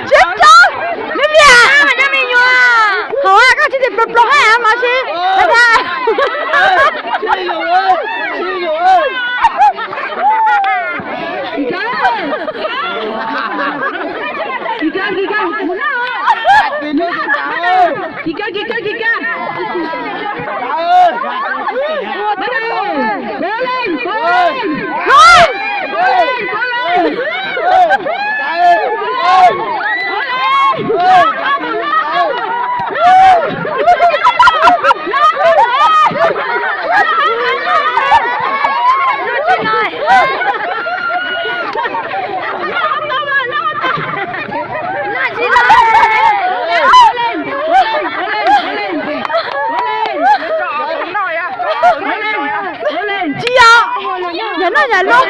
Tsib rau, me viam. Hauv, koj tsis tsis pluag pluag hab mas si. Kis kab, kis kab, kis kab. Kis kab, kis kab, kis kab. Kov leej, kov leej, kov leej, kov leej, kov leej. Tsis yog, yog noj yog loj.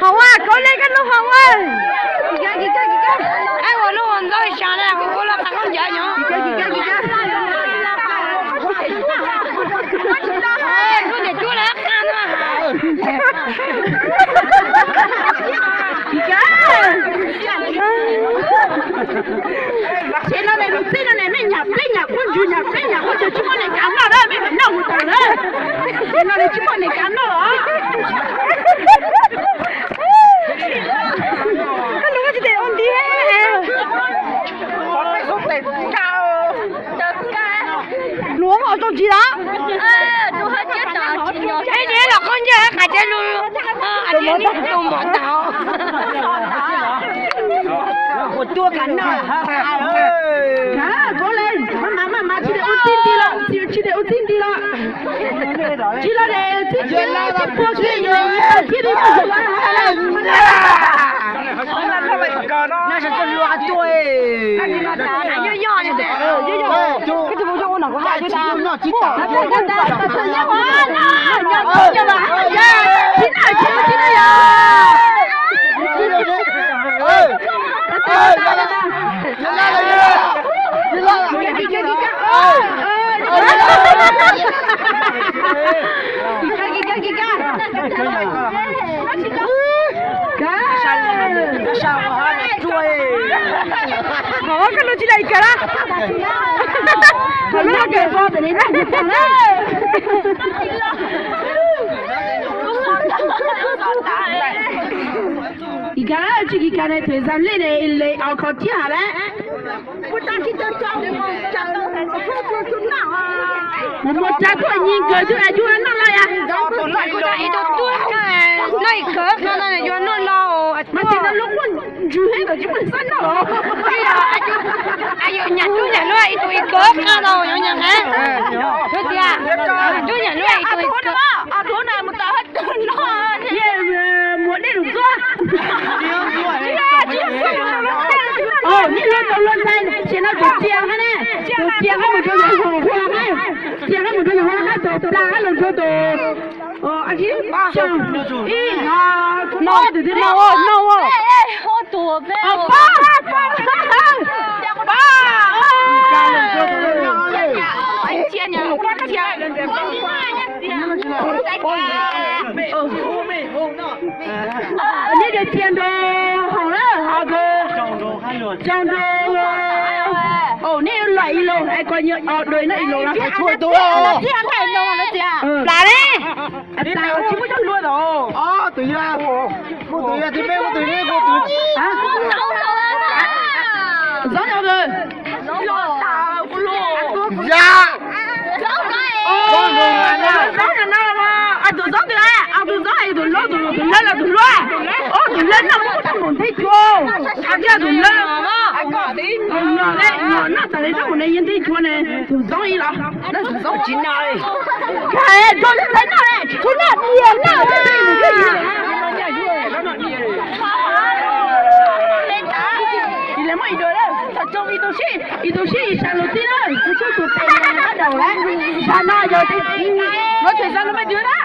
Hauv, kov leej koj lub hauv. Ua lub ua ntxauj sas na, ua lub qab khaub ncaws nyob. Lub niam tub lawv qab no. Ces no ne lus txij no ne mej nyam pleb nyam quab ntswg nyam pleb nyam quab ntswg tsis muaj neeg kav noj lawm, mej mam noj mus tas lawm. Ces no ne tsis muaj neeg kav noj los. Koj lus koj tsis tau ua nti. Luag os tau tsis lawm. Eb, los koj ncej qas ceb lug, tus mov tau. Ua tuaj kav noj. Kov leej, mas mas mas tsis tau ua txij nti los, tsis tau ua txij nti los. Tsis los de txij tsis tsis puag txij thiaj li tau. Qhov koj lub tsis lawm ib kawm lawm. Qhov lub kawm. Ib kawm tsis ib kawm ne, thời gian lej ne, lej au kho thiab hab lawm. Kuv muaj tsav tuaj nyi nkawd twb yuav noj los yom. Noj ib kawm no yuav noj los mas ces no lub quaj ntswg heev tsis muaj xab noj. Yus nyam tub nyam luag ib tug ib kawm qab tau yuav nyam heev. Tub nyam luag ib tug ib kawm. Muag dej lug ntxuag. Niaj luag tau luag ntxhais ces no tus txias hab ne, tus txias hab mus rau yus hua hab, txias hab mus rau yus hua hab, tus pla hab los rau tus, ib, no, no, no. Neb de txias nrog hauv na, hauv kawg, tsaus nrog. Neb lom ib lus es koj nyob dua noj ib lus los. Plam ne, tsis muaj coj lua os. Ob tug yog, muaj tus yog tib peb, muaj tus yog, muaj tus. Zob nyob kawg. Noj muab tus mus nteg cuag, tus noj, noj tas li tab mus ne yeej nteg cuag ne, tus ntxoov ib los, tus ntxoov tsis noj li. Tsis txhob noj, tsis txhob noj, niam noj. Ib leeg muab ib duas lawm, txog tsoo ib tug sij, ib tug sij sa lus tib lawm, kuv tsuj tus tes nyob daum lawm, sa no yog tes, no tes sa no me duas na.